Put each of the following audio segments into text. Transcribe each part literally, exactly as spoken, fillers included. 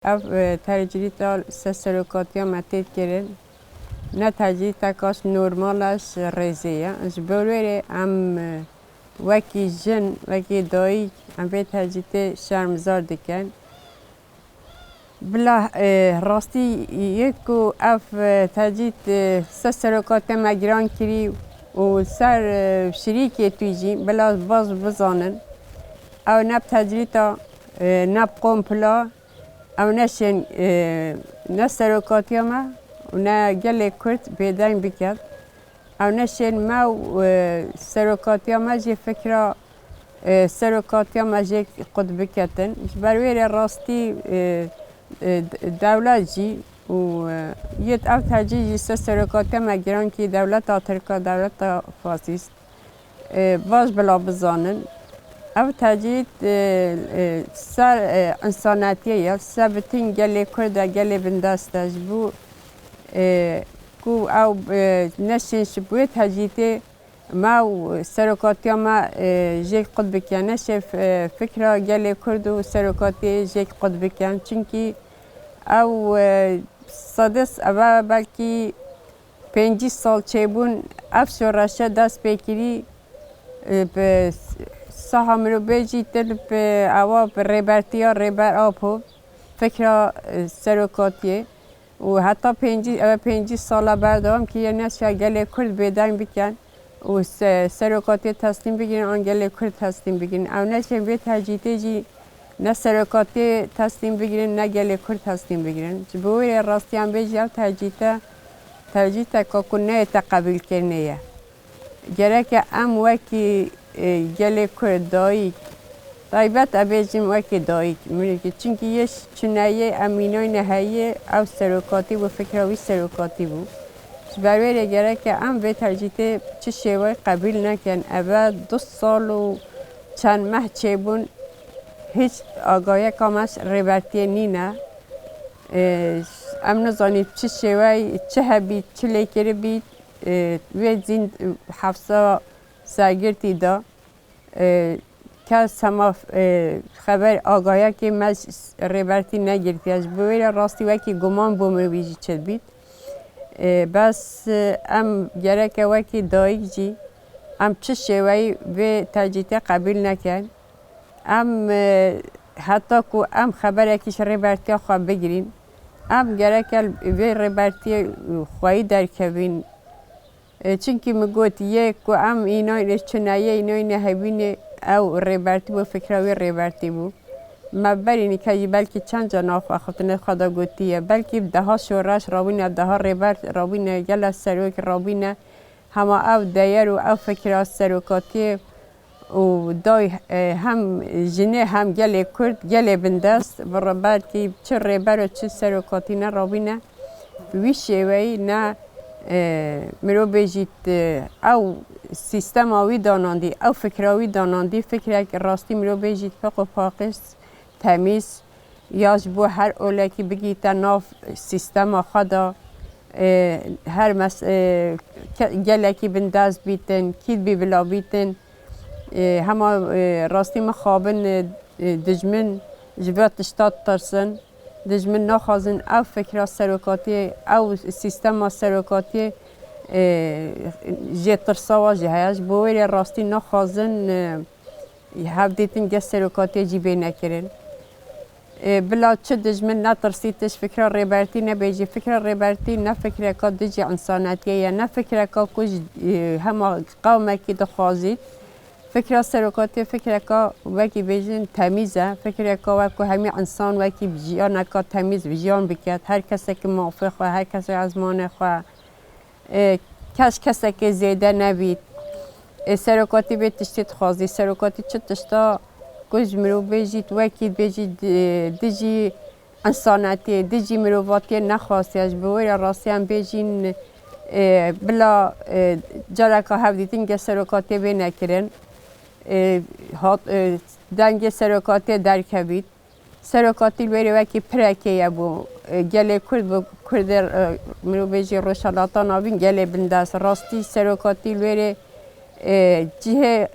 Ev, e, tecrîta ser serokatiya me tê kirin, ne tecrîteka ji normal e, ji rêzê ye. Ji bo wê rê em, e, wekî jin, wekî dayik, em vê tecrîtê şermizar dikin. Bila, e, rastî yê ku ev, e, tecrît, e, ser serokatiya me giran kirî û ser, e, şirîkê tû jî bila baş bizanin. Ew ne bi tecrîta, e, ne bi komplo, ew neşên, e, ne serokatiya me û ne gelê Kurd bêdeng biket. Ew neşên me û, e, serokatiya me jî fikra, e, serokatiya me jê qut biketin. Ji ber wê rê rastî, e, e, d-, dewlet jî û, e, yêt ev tercîh jî ser serokatiya me giran kî dewleta Tirk e, dewleta fasîst. E, baş bila bizanin. Ev tecrîd, e, e, ser, e, însanetiyê ye, ser bitîn gelê Kurd e, gelê bindest e. Ji bo, e, ku ew, e, neşên ji bo wê tecrîdê me û serokatiya me, e, jê qut bikin. Neşê f-, e, fikra gelê Kurd û serokatiyê jê qut bikin. Çimkî ew, e, sedis, ev e belkî pêncî sal çêbûn ev şoreşe dest pê kirî, e, bi saha mirovbêjî til bi ewa bi rêbertiya Rêber Apo fikra, e, serokatiyê û heta pêncî, ev pêncî sala berdewam kiriye neşa gelê Kurd bêdeng bikin û se-, serokatiyê teslîm bigirin an gelê Kurd teslîm bigirin. Ew neşên vê tecrîtê jî ne serokatiyê teslîm bigirin, ne gelê Kurd teslîm bigirin. Ji bo wê rê rastiyan bêjî ev tecrîte, tecrîteka ku neyête qebûlkirinê ye. Gereke em wekî, e, gelê Kurd, dayik, taybet e bêjim wekî dayik, mirîkî, çimkî yê çineyê em mînayne heyê, ew serokatî bû, fikra wî serokatî bû. Ji ber wê rê gereke em vê tecrîtê çi şêweyî qebûl nekin. Eve du sal û çend meh çêbûn, hîç agahiyeka me ji rêbertiyê nîne. Ê, em nizanî çi şêweyî, çi hebî, çi lêkiribî, ê, wê zîn, hefsa sergirtî de, ê, kes hema, ê, xeber agahiyekê me ji rêbertî negirtiye. Ji bo wê re rastî wekî guman bo min wî jî çêdibît. Ê, bes, ê, em gereke wekî dayik jî em çi şêweyî vê tecrîtê qebûl nekin. Em, e, heta ku em xeberekî ji rêbertiya xwe bigirîn, em gereke li vê rêbertiyê xweyî derkevîn. E, çimkî min got, yê ku em înayne çineyê, înayne hebînê, ew rêbertî bû, fikra wê rêbertî bû. Me berî nîka jî belkî çend cana xwe xiftinê xwe de gotiye. Belkî deha şoreş rabîne, deha rêber rabîne, gela serok rabîne. Hema ev deyer û ev fikra serokatiyê û day, e, hem jinê hem gelê Kurd, gelê bindest, bi re-, belkî çi rêber û çi serokatî ne rabîne, bi wî şêweyî ne, e, mirov bêjît, e, ew sîstema wî danandî, ew fikra wî danandî, fikrek rastî mirov bêjît feq û paqij, temîz, ya ji bo her olekî bigîte nav sîstema xwe de, e, her mes-, e, ke-, gelekî bindest bîtin, kî bî bila bîtin, e, hema, e, rastî mixabin, e, e, dijmin ji vê tişta ditirsin. Dijmin naxwazin ew fikra serokatiyê, ew sîstema serokatiyê, e, jê tirsa wa jî heye. Ji bo wê rê rastî naxwazin, e, hevdîtin gel serokatiyê jî bê nekirin. Ê, bila çi dijmin netirsî, tu ji fikra rêbertî nebêjî. Fikra rêbertî ne fikreka dijî însanetiyê ye, ne fikreka ku ji, ê, hema qewmekî dixwazît. Fikra serokatiyê fikreka wekî bêjin temîz e. Fikreka wek ku hemî însan wekî jiyaneka temîz jiyan biket. Her kesekî mafê xwe, her kesek ezmanê xwe. E, kes kesekê zêde nebît. E, serokatî vê tiştê dixwazî. Serokatî çi tişta ku ji mirov bêjît, wekî bêjît, di-, dijî însanetiyê, dijî mirovatiyê nexwastiye. Ji bo wê re rastiyan bêjîn, e, bila, e, careka hevdîtin gel serokatiyê bê nekirin. E, hat, e, dengê serokatiyê derkevît. Serokatî li wê rê wekî pirekê ye bo, e, gelê Kurd, bo Kurdê, e, mirovê jî Rojhilata Navîn gelê bindest. Rastî serokatî li wê rê, e, cihê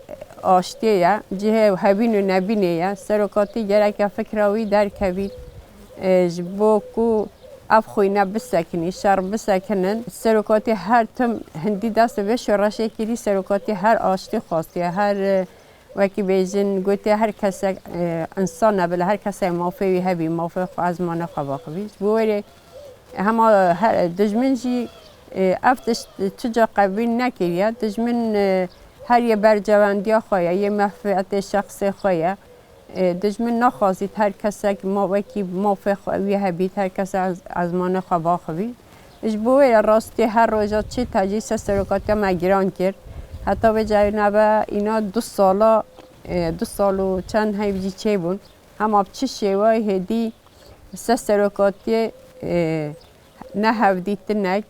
aştiyê ye, cihê hebîn û nebînê ye. Serokatî gereke fikra wî derkevît. E, ji bo ku ev xwîne bisekinî, şer bisekinin, serokatî her tim hindî dest bi vê şoreşê kirî, serokatî her aştî xwastiye, her, e, wekî bêjin, gotiye her kesek, e, însan nebile, her kesek mafê wî hebî, mafê xwe, ezmanê xwe baxivî. Ji bo wê rê hema her, dijmin jî, e, ev tişt çi ca qebîl nekiriye. Dijmin, e, her yê bercewendiya xwe ye, yê menfeetê şexsê xwe ye. E, dijmin naxwazît her kesek ma wekî mafê xwe wî hebît, her kesek ez-, ezmanê xwe baxivî. Ji bo wê ye rastî her roja çi tecî ser serokatiya me giran kir. Heta vê carê nebe îna du sala, e, du sal û çend heyv jî çêbûn. Hema bi çi şêwayî hêdî ser serokatiyê, e, ne hevdîtinek,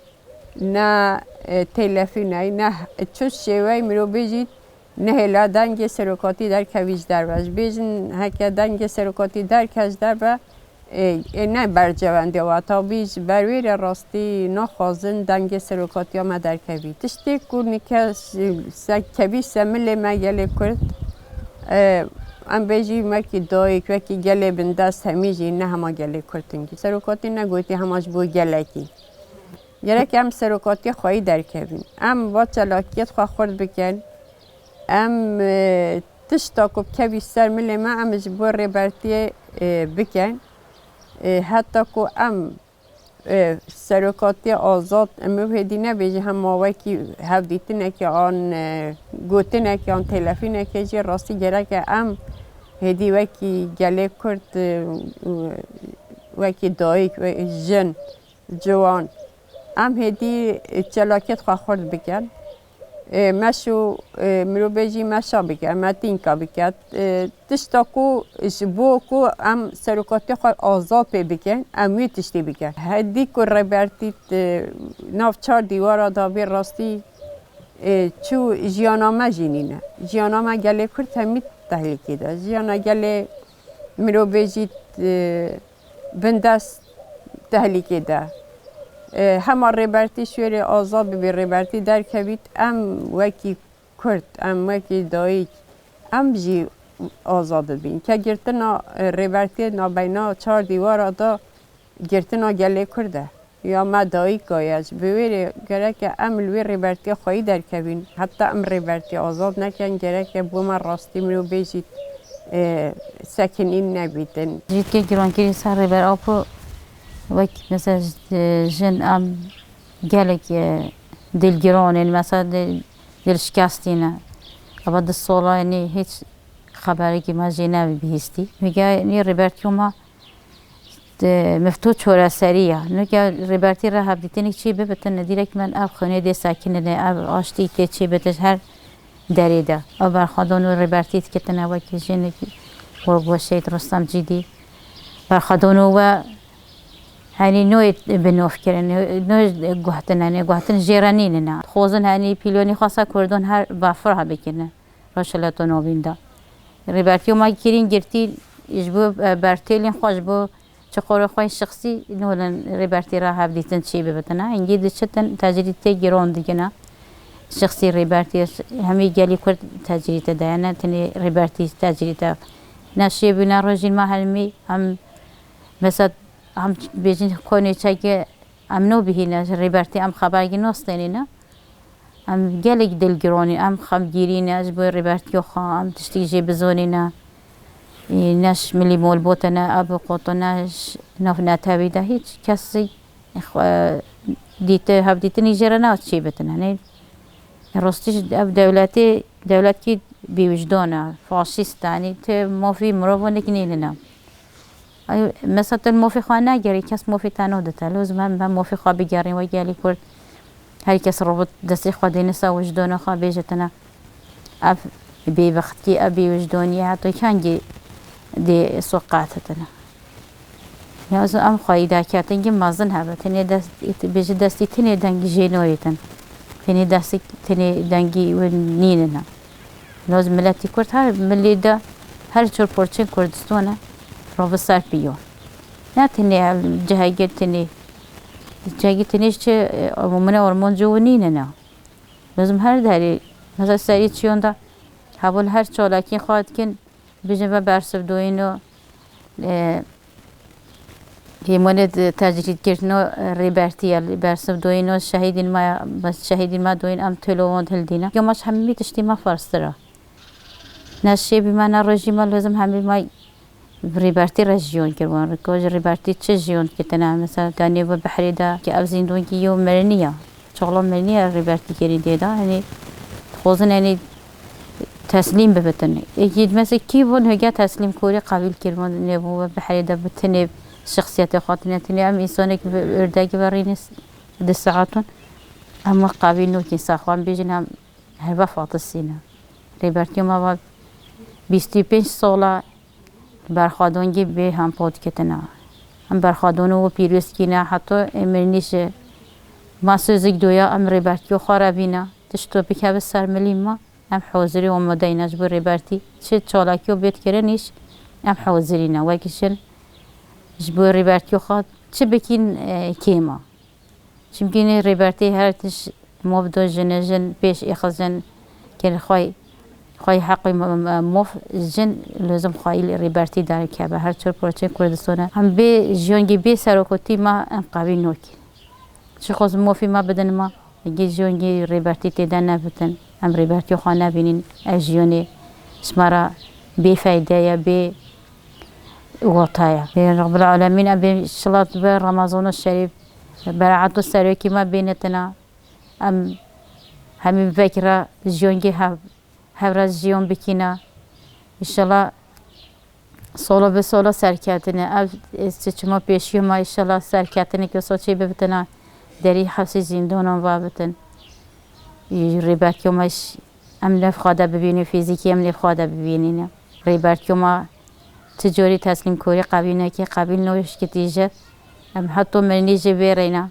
ne, e, têlefînek, ne h-, çi şêweyî mirovbêjî nehêla dengê serokatî derkevî ji derve. Ji bêjin heke dengê serokatî derket ji derve, e, e, ne bercewendiya we. Tabî ji ber wê re rastî naxwazin dengê serokatiya me derkevî. Tiştê ku nike s-, se-, kevî ser milê me gelê Kurd, e, em bêjî wekî dayik, wekî gelê bindest hemî jî ne hema gelê Kurd in. Serokatî negotî hema ji bo gelekî. Gerek em serokatiya xweyî derkevin. Em va çalakiyet xwe xurt bikin. Em, e, tişta ku bikevî ser milê me, em ji bo Rêbertiyê, e, bikin. E, heta ku em, e, serokatiya azad, em ê hêdî nebêjin hema wekî hevdîtinekê an, e, gotinekê an têlefînekê jî rastî gereke em hêdî wekî gelê Kurd, e, wekî dayik, we-, jin, ciwan. Em hêdî çalakiyet xwe xurt bikin. E, meş û, e, mirovê jî meşa bike, metînka bike. E, tişta ku ji bo ku em serokatiyê xwe azad pê bikin, em wê tiştî bikin. Hêdî ku Rêbertî, e, nav çar dîwara da vê rastî, e, çû jiyana me jî nîne. Jiyana me gelê Kurd hemî tehlîkê de. Jiyana gelê mirovê jî, e, bindest tehlîkê de. E, hema Rêbertî şûrê azad bibî, Rêbertî derkevît, em wekî Kurd, em wekî dayik, em jî azad bibîn. Ke girtina, e, Rêbertiyê nabeyna çar dîwara da girtina gelê Kurd e. Ya me dayika ye. Ji bi wê rê gereke em li wê Rêbertiyê xweyî derkevîn. Heta em Rêbertiyê azad nekin, gereke bo me rastî mirovbêjî, e, sekinîn nebîtin. Cîtkê gironkirî ser Rêber Apo wek mesela ji, jin em gelek, e, dilgiron in, mesela di-, dilşikestî ne. Eva di sola, yanî hiç xeberekî me jê nebihîstî. Hûge, yanî Rêbertiyo me Di mifto çoreserî ya. Nuke Rêbertî re hevdîtinî çî bibitin, direkt men ev xwînê dê sekinine, ev aştî tê çê bitin her derê de. Ev berxwedon û Rêbertî diketine wekî jinik Gorgo Şehîd Rustem Cîdî. Berxwedon û we henî noyê bi nov kirin, noyê guhtin, henî guhtin jê re nînine. Xozin henî pîlonî xwasa Kurdon her bafir ha bikirine. Rojhilata Navîn de. Rêbertiyo me kirîn girtî ji bo, e, bertêlên xwe, ji bo çiqorê xwe şixsî nolin Rêbertî re hevdîtin çê bibitine. Hingî diçitin tecrîd tê giron digine. Şixsî Rêbertî hemî gelî Kurd tecrîd de ye. Ne tenê Rêbertî tecrîd e. Ne şêbû ne rojîn me helmî em mesela em bêjin konê çekê em nobihîne, ji Rêbertî em xebergî nostênîne. Em gelek dilgironî, em xemgîrî ne ji bo Rêbertiyo xwe, em tiştî jê bizonîne. Ê, ne ji milî molbote, ne ev qotine, ji nav netewî de hîç kesî xwe dîte, hevdîtinî jê re ne çê bitine. Nê, rostî ji ev dewletê, dewletkî bêwijdan e, faşîst e, yanî ti mafî mirovanek nînine. Ay, mesela tu mafê xwe negerî, kes mafê te nadite. Lozim em, em mafê xwe bigerîn, we gelî Kurd. Her kes robot destê xwe dêne ser wijdona xwe, bêje tine. Ev bêbextkî, ev bêwijdonî, heta kengî dê soqat tine. Ya, ez em xweyî derketin ki mezin hebe. Tenê dest, bêje destî tenê dengî jê noyêtin. Tenê destî, tenê dengî wê nînine. Laz miletî Kurd her milê de, her çar parçeyên Kurdistana rave ser piyo. Ne tenê ev cihegir tenê. Cihegir tenê ji çi, e, min Ormancî û nîne ne. Lozim her derê, mesela serî çiyon de, heval her çalakiyên xwe dikin, bijin ve bersivdoyîn û, e, Hêmonê di tecrîdkirino rêbertî ye, li bersiv doyîno şehîdên me ya, bes şehîdên me doyîn em têlo wan hildîne. Yo maç hemî tiştî me farstir e. Ne şêbî me, ne rojî me, lozim hemî me bi rêbertî re jiyon kirwan. Riko ji rêbertî çi jiyon kitine? Mesela, danê bi behrê de ki ev zîndonkî yo mirinî ya. Çoxla mirinî ya rêbertî kirî dê de. Hani, dixwazin, hani, teslîm bibitin. Êkî mesela kî bûn hege teslîm korî qebîl kirwan, nebû ve behrê de bitinê şexsiyetê xwe tine tine. Em însanek bi ördegî ve rînis di saetun. Em qebîl nokîn saxwan bêjin em herve fatisîne. Rêbertiyo me va bîst û pênc sola berxwedongî bê hempot ketina. Em berxwedonu û pîroz kîne, heto ê mirinî ji ma sözük doya em rêbertiyo xwe re bîne. Tişto bikeve ser milî ma, em hozirî û modeyne ji bo rêbertî. Çi çalakî û bêt kirin îş, em hozirî ne. Wek jin ji bo rêbertiyo xwe çi bikîn, e, kêma. Çimkî nê rêbertî her tişt mov do jin, jin pêş êxizin kir xwey, xwey heqî m-, m-, mov jin lozim xweyî li rêbertî derkeve. Her çar parçeyên Kurdistana. Em bê jiyongî bê serokotî ma em qevî nokî. Çi xwaz mofî ma bidin ma, gê jiyongî rêbertî têde nebitin. Em rêbertî xwe nebînin. Ev jiyonê ji me re bê feyde ye, bê wata ye. Ê Rabbil Alemîn, em bê şilat bi Remezano Şerîf. Beraeto serokî me bênitina. Em hemî vekira jiyongê hev, hevra jiyon bikîna. Înşallah solo bi solo serketine. Ev, e, seçima pêşiyo me, înşallah serketine ki soçê bibitina. Derî hepsî zîndonan va bitin. Rêbertiyo me ş-, em nêv xwe de bibînin, fîzîkî em nêv xwe de bibînin. Rêbertiyo me ti corî teslîmkorî qebîl neke, qebîl noşkitî jî. Em heto mirinî jî vê reyna.